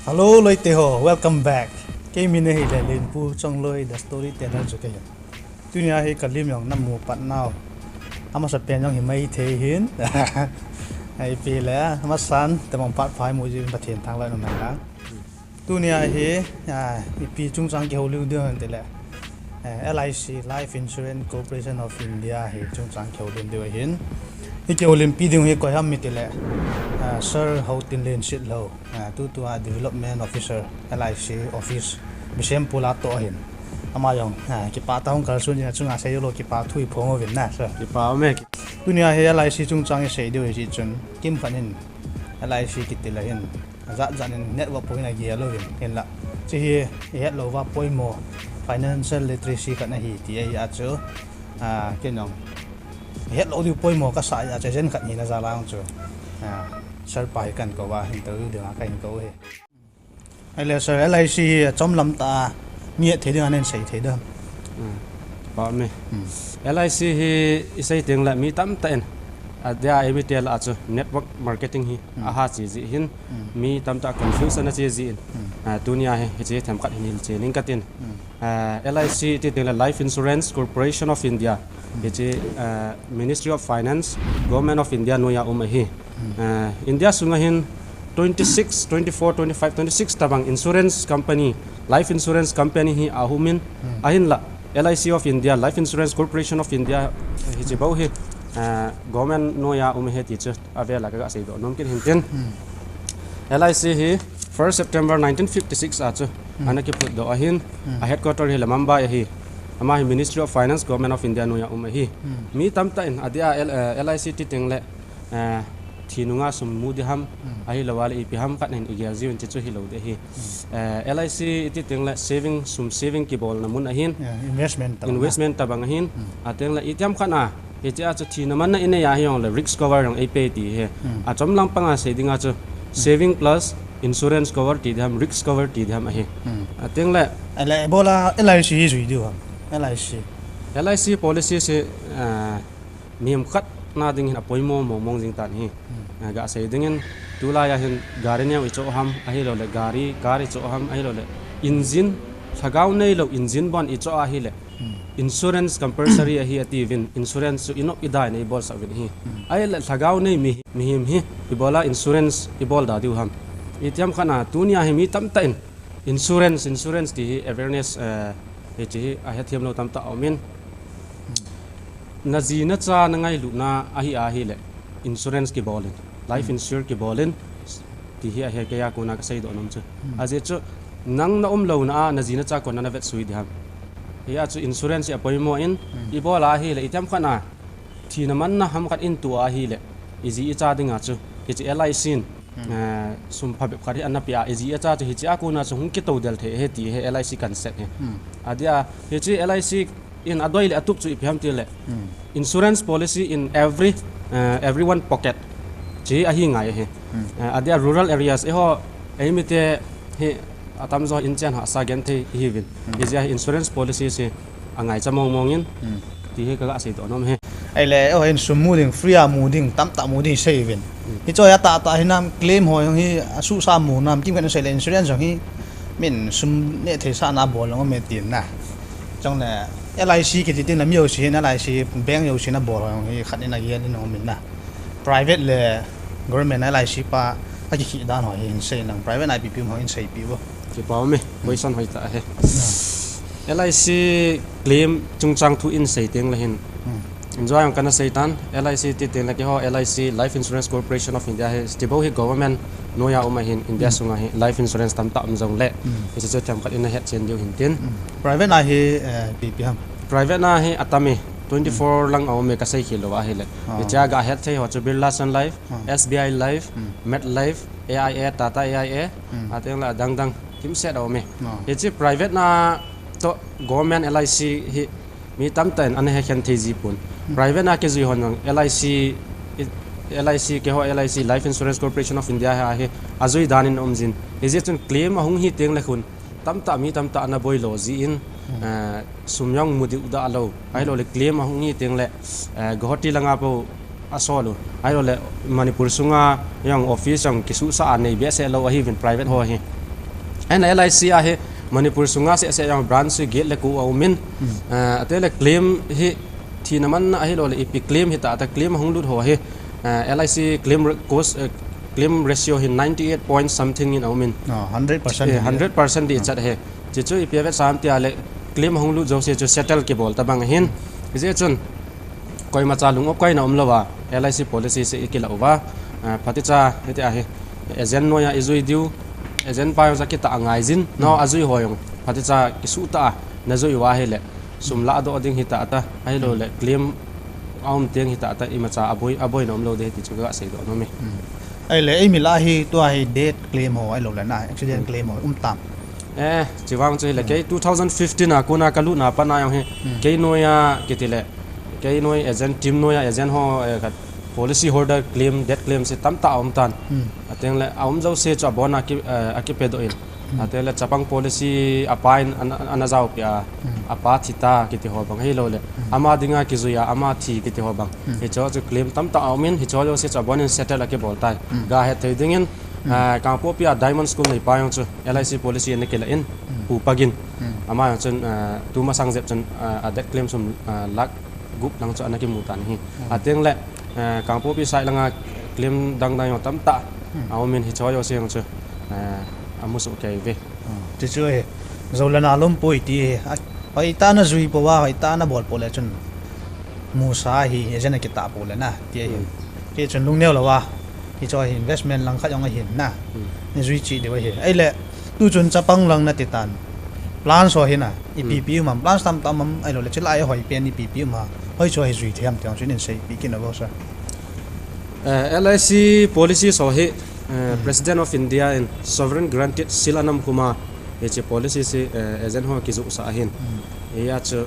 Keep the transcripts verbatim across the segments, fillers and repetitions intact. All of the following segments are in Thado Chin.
Hello, loite ho, welcome back. Kei min ahile Lenpu Chongloi, the storyteller chu kahi. Tunia hi kalim jong namu pat nau. Amasapen jong hi maithei hin. Ipi le, amasan, tebang phat pha imu jin Pathen thanglai nom hen lang. Tunia hi, ah, ipi chungchang kihoulim diu ham itile, eh, L I C, Life Insurance Corporation of India hi chungchang kihoulim diu ahin. Hi kihoulimpi ding hi koi ham itile, ah, Sir Haotinlen Sitlhou, ah, tutua Development Officer, L I C Office, Bishnupur a toh ahin. Ama jong, ah, kipah tah a hung kalson jing a chunga seilou kipah thu iphong uvin na, Sir. Kipah ume. Tunia hi L I C chungchang isei diu ahi jeh chun, kimkhat in L I C kiti le hin ajat jat in network bou hin agel uvin, hinla hiche hi ihet louva poimo, financial literacy khat ahi ti ahi a chu, ah, kei jong ihet lou diu poimo kasah ahi a chu, agent khat hina jal a chu, ah, Sir pa hi kahin kou a, interview dinga kahin kou ahi. Ahile Sir, L I C hi achom lam tah a mi het thei dinga nei sei thei dem? Hmm. Kipah ume. Hmm. L I C hi isei teng le mi tamtah in, adia eimi te lah a chu network marketing hi, hmm, aha che jeh hin, hmm, mi tamtah confusion ache jeh in, hmm, ah, tunia hi hiche themkhat hin hilchen ing katin. Hmm. Ah, L I C iti teng le Life Insurance Corporation of India, hmm, hiche, ah, Ministry of Finance, Government of India noiya um ahi. Hmm. Ah, India sunga hin twenty-six, twenty-four, twenty-five, twenty-six tobang insurance company, life insurance company hi aum in, hmm, ahinla L I C of India, Life Insurance Corporation of India, eh, hiche bou hi, eh, government noiya um ahi ti chu avel a kaga seidoh nom kit hin tin. Hmm. L I C hi first September nineteen fifty-six a chu, hmm, ana kiphutdoh ahin, hmm, a headquarter hi le Mumbai ahi. Ama hi Ministry of Finance, Government of India noiya um ahi. Hmm. Mi tamtah in adia L-, eh, L I C iti teng le, eh, thi nunga sum mu ding ham, hmm, ahilou le ipi ham khat in igel jiuvin, hiche chu hilou ding ahi. Hmm. Eh, L I C iti teng le saving, sum saving kibolna mun ahin. Yeah, investment tobang. Investment tobang ahin. Hmm. Ateng le itiham khat a, hiche a chu thina manna inei a hijongle risk cover jong eipe ti ahi. Hmm. Achom lam panga sei dinga chu, hmm, saving plus insurance cover ti ding ham, risk cover ti ding ham ahi. Hmm. Ateng le, ahile ibola L I C hi jui diu ham? L I C. L I C policy hi, ah, mihem khat na ding hin apoimo mong mong jing tan ahi. Hmm. Ah, gasei dingin, tulai a hin gari neo ichoh ham, ahilou le gari, car ichoh ham, ahilou le engine, lhagao neilou engine bon ichoh ahile, hmm, insurance compulsory ahi atiuvin, insurance chu inop idai in eibolsah uvin ahi. Hmm. Ahile lhagao nei mi, mihem hi ibola insurance ibol da diu ham? Itiham khat a tunia hi mi tamtah in insurance, insurance ti hi awareness, eh, hiche hi ahethem lou tamtah aum in. Naji nacha nangailutna ahi ahile insurance kibol in, life, hmm, insure kibol in, ti hi ahi keiya kona kaseidoh nom chu. Hmm. Ajeh chu nang naum louna a naji nacha koi in ana vetsui ding ham? Hia chu insurance hi apoimo in, hmm, ibol ahile itiham khat a thina manna ham khat in tu ahile, iji icha dinga chu hiche L I C in, hmm, eh, sum phabep khat hi ana pe a, iji icha chu hiche a kona chu hung kitou del thei ahi ti hi L I C concept hi. Hmm. Adia, hiche L I C in adei le atup chu ipi ham itile, hmm, insurance policy in every, eh, everyone pocket ti ahi ngai ahi. Hmm. Eh, adia rural areas eiho, eimite hi atamjo in chen hahsa genthei ihiuvin. Hmm. Hijeh a hi insurance policy hi angaicha mong mong in, hmm, ti hi kaga seidoh nom ahi. Ahile, oh, in sum mu ding, free a mu ding, tamtah mu ding isei uvin. Hmm. Hiche a tahtah hinam, claim ho jong hi asuhsa mu nam, kimkhat in seile insurance jong hi min sum neh thei sahna bol jong um e tin na. Chule L I C kiti tin na, mi jouse hin L I C, bank jouse in abol ho jong hi khat in agel in um in na. Private le government L I C pa akikhel dan ho hi hin sei lang, private a ipi ipi um ho hin seipeh vo. Kipah ume, hmm, question hoitah ahi. Hmm. L I C claim chungchang thu in sei teng le hin, hmm, in jong kana sei tan, L I C iti teng le keiho L I C, Life Insurance Corporation of India hi, hiche bou hi government noiya um ahin, India, hmm, sunga hi life insurance tamtah um jongle, hmm, hiche chu themkhat in nahet chen diu hin tin. Hmm. Private a hi, eh, ipi ipi ham? Private a hi atam e, twenty-four, hmm, lang aum e kasei khel lou ahile. Ah. Hiche a gahet thei ho chu Birla Sun Life, ah, S B I Life, hmm, Met Life, A I A, Tata A I A, hmm, ateng le adang dang kimset aum e. Ah. Hiche private a toh government L I C hi mi tamtah in ana hekhen thei ji pon. Hmm. Private a kijui hon jong L I C, i-, L I C keiho L I C, Life Insurance Corporation of India hi ahi, ajui dan in um jin. Hijeh chun claim ahung hi teng le khun tamtah mi tamtah ana boilo jin, hmm, eh, sum jong mu diu da lou. Ahilou le claim ahung hi teng le, eh, Guwahati langa bou asol u. Ahilouleh Manipur sunga jong office jong kisuhsah a nei behseh lou ahiuvin private ho hi. Ahin L I C a hi Manipur sunga sehseh jong branch hi get le ko aumin. Hmm. Eh, atile claim hi thina manna ahilouleh ipi claim hita, ata claim ahung lut ho hi, eh, L I C claim re-, cost, eh, claim ratio hi ninety eight point something in aumin. Ah, hundred percent. Eh, hi. Hundred percent di chat hi. Chuchu ipi avetsah ham tile claim ahung lut jouse chu settle kibol tabang ahin. Hmm. Hijeh chun koimacha lung-op koina umlouva, L I C policy se ikilah uva, ah, phatecha hitia hi, agent noiya ijui diu, agent pa jong chu akitah a ngaijin, nao, hmm, ajui ho jong phatecha kisuhtah a najui uva ahile, sum, hmm, lahdoh ding hita ata, ahilouleh, hmm, claim aum teng hita ata, imacha aboi, aboina umlou ding ahi ti chu kaseidoh nom e. Hmm. Ahile, eimi lah a hi, tua hi death claim ho, ahilouleh na, accident, hmm, claim ho, um tam. Eh, chuvang chu hile, hmm, kei two thousand fifteen a kona kalutna pat a jong hi, hmm, kei noiya, kitile, kei noi agent, team noiya agent ho, eh, khat policy holder claim, death claim se tamtah aum tan. Hmm. Atengle, aum jouse chu abona ki, eh, akipedoh in. Hmm. Atengle, chapang policy apa in ana, ana jaopeh a, hmm, apa thita kiti ho bang ahilouleh, hmm, ama dinga kijuiya, ama thi kiti ho bang. Hmm. Hicheho chu claim tamtah aumin, hicheho jouse chu abonin settle akibol tai. Hmm. Gahet thei dingin, hmm, eh, Kangpokpi a Diamond School neipa jong chu L I C policy ana kilah in, hmm, Pu Pagin. Hmm. Ama jong chun, eh, tumasang jep chun, eh, a death claim sum, eh, lakh gup lang chu ana kimu tan ahi. Hmm. Atengle, eh, Kangpokpi side langa claim dangdang jong tamtah, hmm, aumin, hicheho jouse jong chu, eh, amusoh kei uve. Hmm. Chuchu hi, jou le na lom poi ti hi, a, hoitah a najui pouva, hoitah a nabol pou le chun, musa hi, agent akitah pou le na, ti ahi. Hmm. Tichun lungneo louva, hicheho hi investment lang khat jong ahin na. Hmm. Najui cheh diu ahi. Ahile, tuchun chapang lang nati tan. Plans ho hi na, ipi, hmm, ipi um ham, plans tamtah um ham, ahilouleh chulai a hoi pen ipi, ipi um ham. Hoiche ho hi jui thei ham ti jong chu nei seipeh kit un vo sir. Eh, L I C policy ho hi, eh, hmm, President of India in sovereign granted seal ana um khum a, hiche policy hi, eh, agent ho kijohsah ahin. Hmm. Hia chu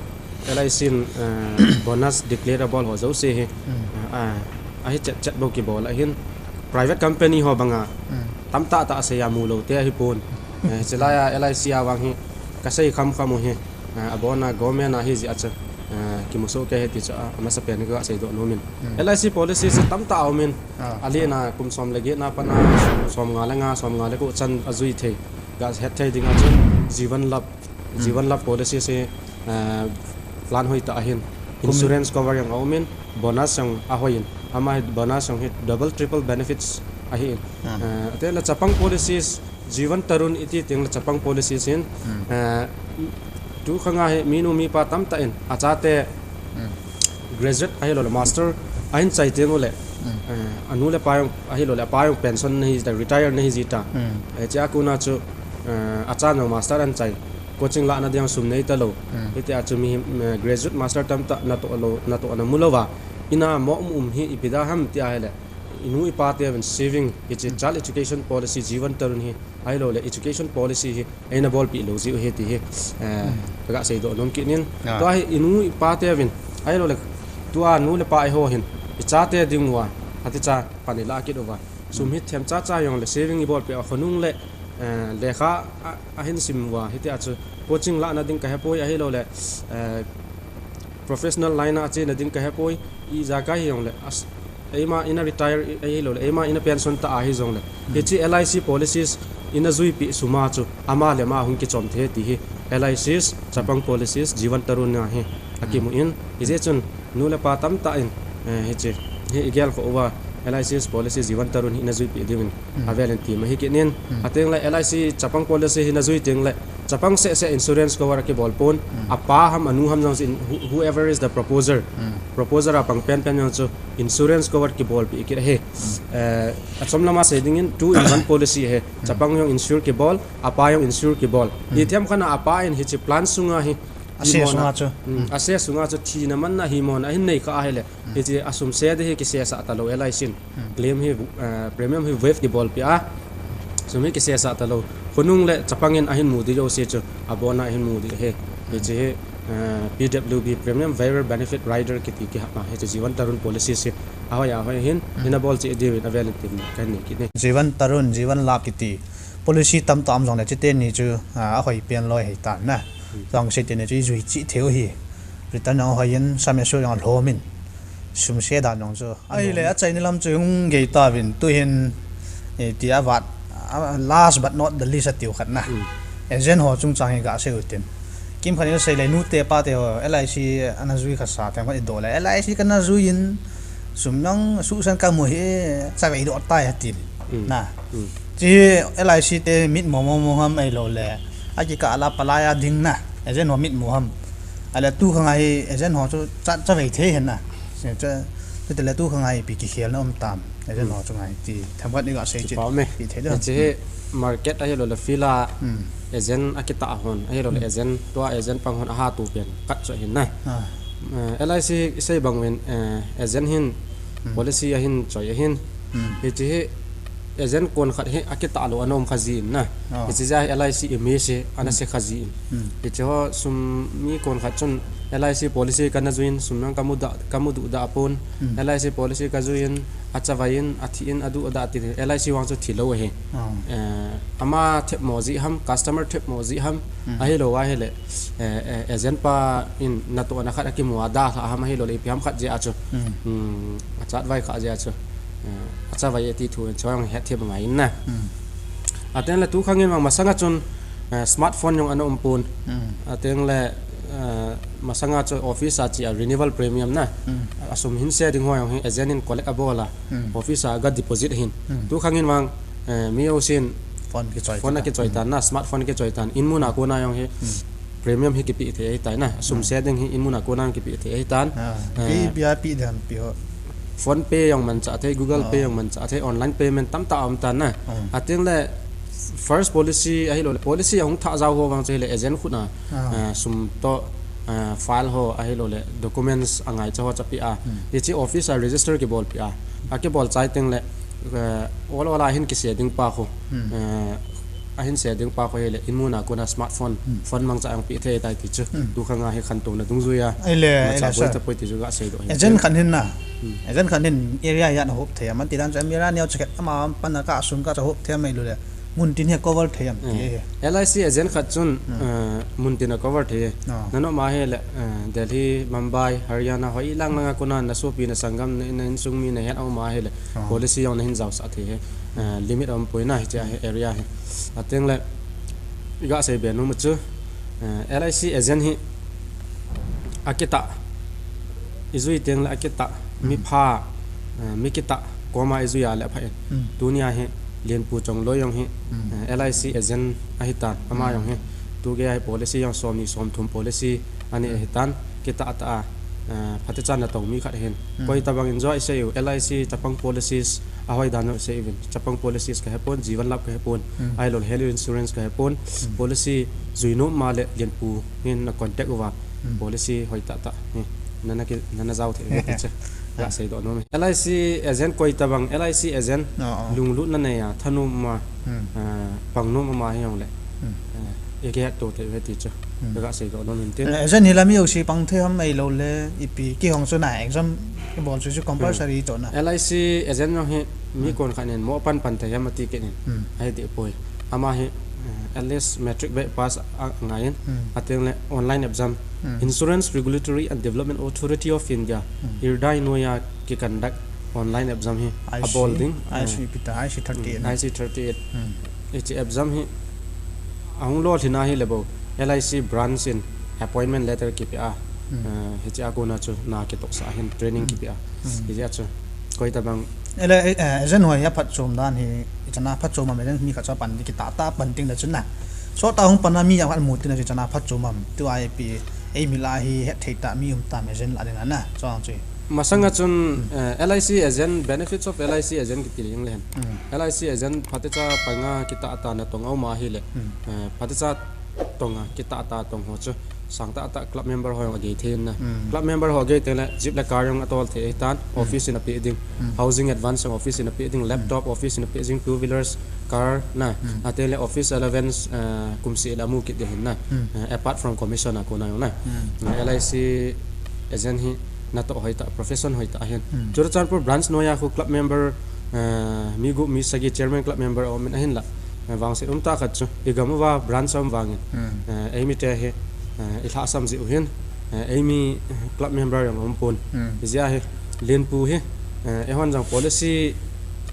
L I C in, eh, bonus declarable ho jouse hi, hmm, eh, ahi chet chet bou kibol ahin. Private company ho banga, hmm, tamtah tah asei a mulou te ahipon. Eh, chulai a L I C a vang hi kasei kham kham u hi, eh, abona government a ahi jeh a chu, eh, kimusoh kei ahi ti chu, ah, amasapen in kaseidoh nom in. Hmm. L I C policy hi tamtah aumin, ah, alen a kum som le get na pat a, som nga le nga, som nga le ko chan ajui thei. Gahet thei dinga chun Jeevan Labh, hmm, Jeevan Labh policy hi, eh, plan hoitah ahin. Kum insurance cover jong aumin, bonus jong ahoi in. Ama hi bonus jong hi double, triple benefits ahin. Hmm. Eh, atengle chapang policy hi Jeevan Tarun iti tengle chapang policy hin, hmm, eh, tu khanga hi minu mipa tamtah in achate, hmm, graduate ahilouleh master ahin chai teng uleh, hmm, eh, anu le apa jong ahilouleh apa jong pension ana hi jita, retire ana hi jita. Hmm. Eh, hichea kona chu, eh, achan jong master ahin chai. Coaching lahna ding sum nei talou. Hmm. Hitia chu mihem, eh, graduate master tamtah natoh lou, natoh ana mu louva. Ina mo um um hi ipi dia ham ti ahile, inu ipa teuvin saving, hiche, hmm, child education policy Jeevan Tarun hi, ahilouleh education policy hi eina bolpeh lou jiu ahi ti hi, eh, hmm, kaga seidoh nom kit in. Ah. Tua hi inu ipa teuvin, ahilouleh tua nu le pa eiho hin, ichate dinguva, hiticha pan ilah kit uva, sum hi themcha cha jongle saving ibolpeh a, khonung le, eh, lekha a, ahin sim uva, hitia chu coaching lahna ding kahepoi, ahilouleh, eh, professional line a chena ding kahepoi, ijakai hijongle, as-, eima ina retire, i-, ahilouleh, eima ina pension ta ahijongle, hmm, hiche L I C policies ina juipeh suma chu ama le ama hung kichom thei ti hi, L I Cs, chapang policies, Jeevan Tarun a hi akimu in, hmm, hijeh chun nu le pa tamtah in, eh, hiche, hi igel khah uva, L I Cs policy Jeevan Tarun hi ina juipeh diuvin, hmm, avelin ti ma hi kit in, hmm, atengle L I C chapang policy hi najui tengle, chapang seh seh insurance cover akibol pon, hmm, apa ham, anu ham jong chu in, who-, whoever is the proposer, hmm, proposer a pang penpen jong chu insurance cover kibolpeh kit ahi. Hmm. Eh, achom lama sei dingin two in one policy ahi. Hmm. Chapang jong insure kibol, apa jong insure kibol. Hmm. Itiham khat a apa in hiche plan sunga hi, ase sunga chu, hmm, ase sunga chu thina manna himona ahin nei khah ahile, hmm, hiche asum se ding hi kisesah talou, L I C in. Hmm. Claim hi, eh, premium hi waive kibolpeh a, sum hi kisesah talou. Khonung le chapang in ahin mu ding jouse chu abona ahin mu ding ahi. Hmm. Hiche hi, eh, P W B, Premium Waiver Benefit Rider kiti kihap a, hiche Jeevan Tarun policy hi ahoi ahoi ahin, hmm, ina bol cheh diuvin avelin tin kahin nei kit e. Jeevan Tarun, Jeevan Labh kiti policy tamtah um jongle chuteni chu, ah, ahoi pen loi ahitan na. Hmm. Jong chuteni chu ijui cheh thei u ahi. Return jong ahoi in, sum assured jong alhom in. sum se dan jong chu. Ahile, achaina lam chu hung gei tauvin, tuhin, eh, ti avat, a, last but not the least atiu khat na. Agent ho chungchang hi gasei utin. Kimkhat in asei le, nute pate ho, L I C ana jui khasa, themkhat in idoh le, L I C kana jui in, sum jong suhsan kamu hi, chavei doh tai atin. Na. Chi L I C te mitmo mo mo ham ahilou le, akikah la palai a ding na, agent ho mitmo ham. Ahile tu khang a hi agent ho chu cha, chavei thei hen na. Chu, chutile tu khang a hi ipi kikhelna um tam. Agent ho chu ngai ti. Themkhat in gasei chin. Kipah me. Ipi thei dem. Hiche hi market ahilou le field a agent akitah hon, ahilou le agent tua agent pang hon aha tu pen khat chu ahin na. Ah. Eh, L I C isei bang uvin, eh, agent hin policy ahin choi ahin. Hiche hi agent kon khat hi akitah lou ana um kha jin na. Ah. Hiche jeh a hi L I C image hi ana se kha jin. Hiche ho sum mi kon khat chun L I C policy kana jui in sum jong kamu da, kamu duh da pon. L I C policy kajui in, achavai in, athi in, aduh adah ti L I C vang chu thilou ahi. Ah. Eh, ama thepmo jeh ham, customer thepmo jeh ham, ahilou ahile, eh, eh, agent pa in natohna khat akimu a dalha ham ahilou le ipi ham khat jeh a chu. Hmm, achatvai kha jeh a chu. Eh, achavai ati thu in chuang hetthem ngai in na. Ateng le tu khang in vang masanga chun, eh, smartphone jong ana um pon. Ateng le, eh, masanga chu office a che a renewal premium na. Asum hin se ding ho jong hi agent in collect abol a. Office a ga deposit ahin. Tu khang in vang, eh, mi jousen phone akichoi tan na, smartphone kichoi tan. In mun a kona jong hi premium hi kipe thei ahitai na. Asum se ding hi in mun a kona jong kipe thei ahitan. Ah, eh, ipi, ipi a pe ding ham ipi ho. PhonePe jong manchah thei, Google Pay jong manchah thei, online payment tamtah aum tan na. Ateng le first policy ahilou le, policy ahung thah jao ho vang chu hile agent khut a, eh, sum toh, eh, file ho ahilou le, documents angaicha ho chu ape a. Hiche office a register kibol pe a. Akibol chai teng le, eh, ol ol a hin kise ding pa khu. Eh, ahin se ding pa khu hile, in mun a kona smartphone, phone mangcha jong pe thei tai ti chu. Tu khang a hi khantouna dungjui a. Ahile, macha ahile, boi sir. Tapoi ti chu gasei doh ahi. Agent khat hin na. Agent khat hin area a ana hop thei am, ati dan chu area neo chakhat ama pan a ka sum ka cha hop thei am ahilou le. Mun tin hi cover thei am ti hi. L I C agent khat chun, eh, mun tin a cover thei. Nanom a hile, eh, Delhi, Mumbai, Haryana, hoi lang lang a kona na sopi na sanggam na, na insung mi na het a um a hile. Policy jong nahin jaosah thei hi. Eh, limit aum poi na hiche a hi area hi. Ateng le, iga sei be nom u chu, eh, L I C agent hi akitah, ijui teng le akitah, mi pha, eh, mi kitah koma ijui a le apha in. Tunia hi Lianpu Chongloi jong hi, eh, L I C agent ahitan, ama jong hi. Tu gei a hi policy jong somni somthum policy anei ahitan, kitah tah a, eh, phatecha natong mi khat ahin. Koi tabang in jong isei u, L I C chapang policies, ahoi dan jong isei uvin. Chapang policies kahepon, Jeevan Labh kahepon, ahilou le health insurance kahepon, policy jui nom ma le Lianpu hin na contact uva, policy hoi tah tah hi nana ki, nana jao thei uve ti chu. Gasei doh nom e. L I C agent koi tabang, L I C agent lunglut na nei a, thanom ma, eh, pangnom ama hi jong le. Eh, ikihet to thei uve ti chu. Kagasei doh nom in tin. Eh, agent hi la mi jouse pang thei ham ahilou le, ipi kihong chu na exam ibol chu chu compulsory to na. L I C agent jong hi mi kon khat in mo pan pan thei ham ati kit in. Ahi ti poi. Ama hi, eh, at least matric beh pass a, angai in. Ateng le online exam. Insurance Regulatory and Development Authority of India, IRDAI noiya kiconduct online exam hi abol ding. I C, eh, ipi ta, I C thirty-eight na. I C thirty-eight. Hiche exam hi ahung lolhin a hile bou, L I C branch in appointment letter kipe a. Eh, hiche a kona chu na kitohsah a hin training kipe a. Hiche a chu koi tabang. Ele, eh, agent ho hi aphatchom dan hi, ichan a phatchom am, agent mi khat chu apan ding, kitah tah a pan ding le chun na. Sot a hung pan a mi a khat mu tin a chu ichan a phatchom am. Tua ipi, eimi lah a hi hetthei tah mi um tam agent lah ding a na. Chuang chu. Masang a chun, eh, L I C agent, benefits of L I C agent kiti leng le hen. L I C agent phatecha panga kitah tah natong a um a hile. Eh, phatecha tonga kitah tah tong ho chu sang tah tah club member ho jong agei thei in na. Club member ho agei teng le jeep le car jong atol thei ahitan, office in ape ding. Housing advance jong office in ape ding, laptop office in ape ding, two wheelers, car na. Ateng le office allowance, eh, kum seh le amu kit ding ahin na. Eh, apart from commission a kona jong na. Eh, L I C agent hi natoh hoitah, profession hoitah ahin. Churachandpur branch noiya khu club member, eh, mi gup mi sagi chairman club member aum in ahinlah. Eh, vangset umtah khat chu, igam uva branch aum vangin. Eh, eimi te hi, eh, ilhahsam jeh u hin, eh, eimi club member jong aum pon. Hijeh a hi, Lenpu hi, eh, eihon jong policy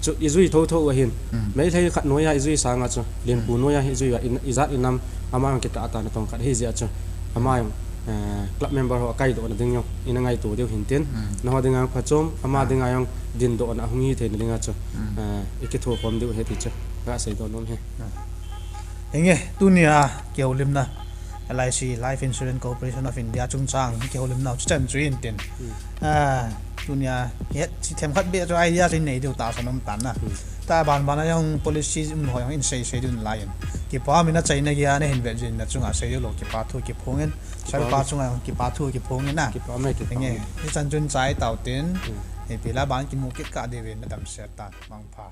chu ijui thotho u ahin. Hmm. Meitei khat noiya ijui sanga chu, Lenpu Hmm. noiya ijui a, i, ijat inam, ama jong kitah tah a natong khat ahi jeh a chu. Ama Hmm. jong, eh, club member ho akaidoh na ding jong, ina ngaito diu hin tin. Hmm. Nangho dinga phachom, ama Ah. dinga jong dindoh na ahung hi theina dinga chu. Hmm. Eh, ikithokhom diu ahi ti chu, kaseidoh nom ahi. Ah. Hinge, tunia kihoulimna, L I C, Life Insurance Corporation of India chungchang kihoulimna chu chan chu hin tin. Hmm. Ah, tunia, het, chi themkhat beh chu idea chu nei diu tahsan um tan na. Hmm. Tah ban ban a jong policy um ho jong in sei sei diu nalai in. Kipa um in achaina geiya nahin vet jing na chunga sei diu lou kipa thu kiphong in. Kipa Sir pa um. Chunga jong kipa thu kiphong in na. Kipa um e, kipa um e. Hinge, hichan chun chai tau tin. Hmm. Ipi la ban kimu kit kah diuvin nadam se tan. Mangpha.